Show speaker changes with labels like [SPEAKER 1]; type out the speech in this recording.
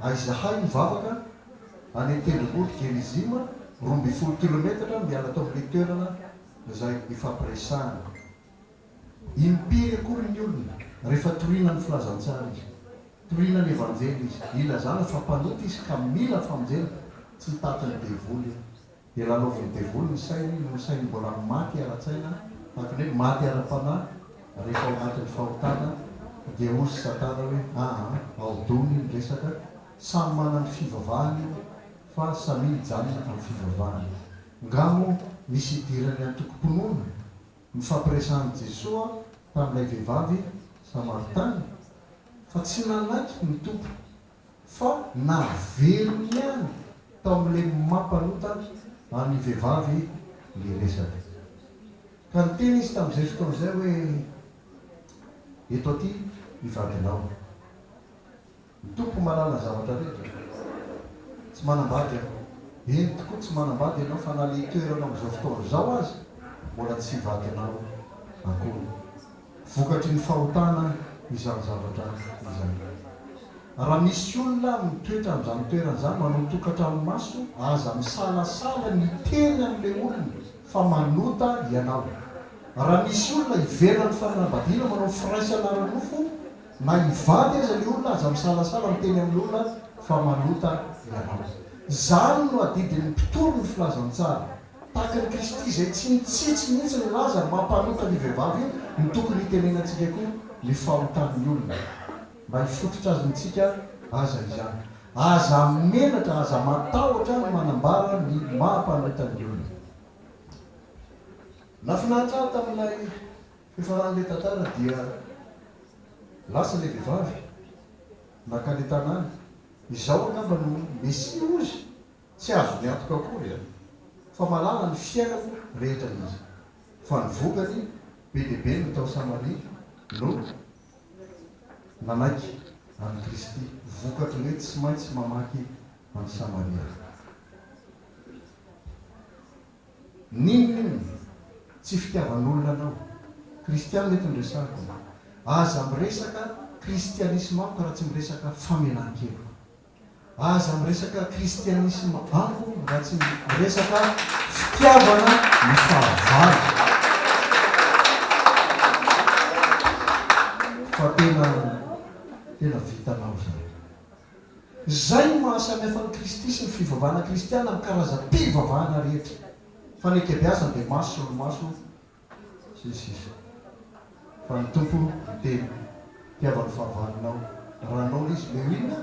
[SPEAKER 1] A Izahay mivavaka any an-tendrombohitra Gerizima, 12 kilometatra miala tao amin'ilay toerana izay ifampiresahana. Impiry akory ny olona rehefa toriana ny filazantsara izy, toriana ny Evanjely izy, ilazana fa mpanota izy ka mila famonjena, tsy tatin'ny devoly io. Dia lalaovin'ny devoly ny sainy noho ny sainy mbola maty ara-tsaina, tahaka ny hoe maty ara-panahy rehefa ao anatin'ny fahotana, dia hozy satana hoe aa ao dony ny resaka, samy manana ny fivavahany io fa samia mijanona amin'ny fivavahany. Nga moa misy idiran'ny antokom-pinoana ny fampiresahan'i Jesoa tamin'ilay vehivavy samaritana? Fa tsy nanaiky ny Tompo fa naveriny ihany tao amin'ilay mampanota an'ny vehivavy ny resaka. Ka niteny izy tamin'izay fotoana izay hoe, Eto aty ny vadinao. Ny Tompo mahalala ny zavatra rehetra. Tsy manambady aho. Eny tokoa tsy manambady ianao fa na le itoeranao amin'izao fotoana izao aza mbola tsy vadinao akory. Vokatry ny fahotana izany zavatra izany. Raha misy olona mitoetra amin'izany toerana izany manao tokantrano maso aza misalasala miteny amin'ilay olona fa manota ianao. Raha misy olona ivelan'ny fanambadiana manao firaisana ara-nofo Na hivady aza ilay olona aza misalasala miteny amin'ny olona fa manota ianao. Izany no adidin'ny mpitory ny filazantsara. Tahaka an'i Kristy izay tsy nitsitsy mihitsy nilaza ny maha mpanota an'io vehivavy io no tokony hitenenantsika koa ny fahotan'ny olona. Mba hifototra azontsika aza izany. Aza menatra, aza matahotra ny manambara ny maha mpanota ny olona. Nahafinaritra ahy tamin'ilay fifaran'ilay tantara dia Lasa ilay vehivavy nankany an-tanàna. Izao angamba no Mesia hozy? Tsy azony antoka akory an! Fa mahalala ny fiainako rehetra izy. Fa ny vokany, be dia be no tao Samaria no nanaiky an'i Kristy, vokatry ny hoe tsy maintsy mamaky an'i Samaria. N'inon'inona tsy fitiavan'olona anao. Kristianina eto no resahako. Aza miresaka kristianisma amiko raha tsy miresaka famelan-keloka. Aza miresaka kristianisma amiko raha tsy miresaka fitiavana ny fahavalo. Fa tena tena vitanao izany. Izay no mahasamihafa an'i Kristy sy ny fivavahana kristiana amin'ny karazam-pivavahana rehetra. Fa ny ankabeazany dia maso solomaso sy ny sisa. Fa ny Tompo miteny, Tiava ny fahavalonao. Raha hanao ilay izy, omeo inona?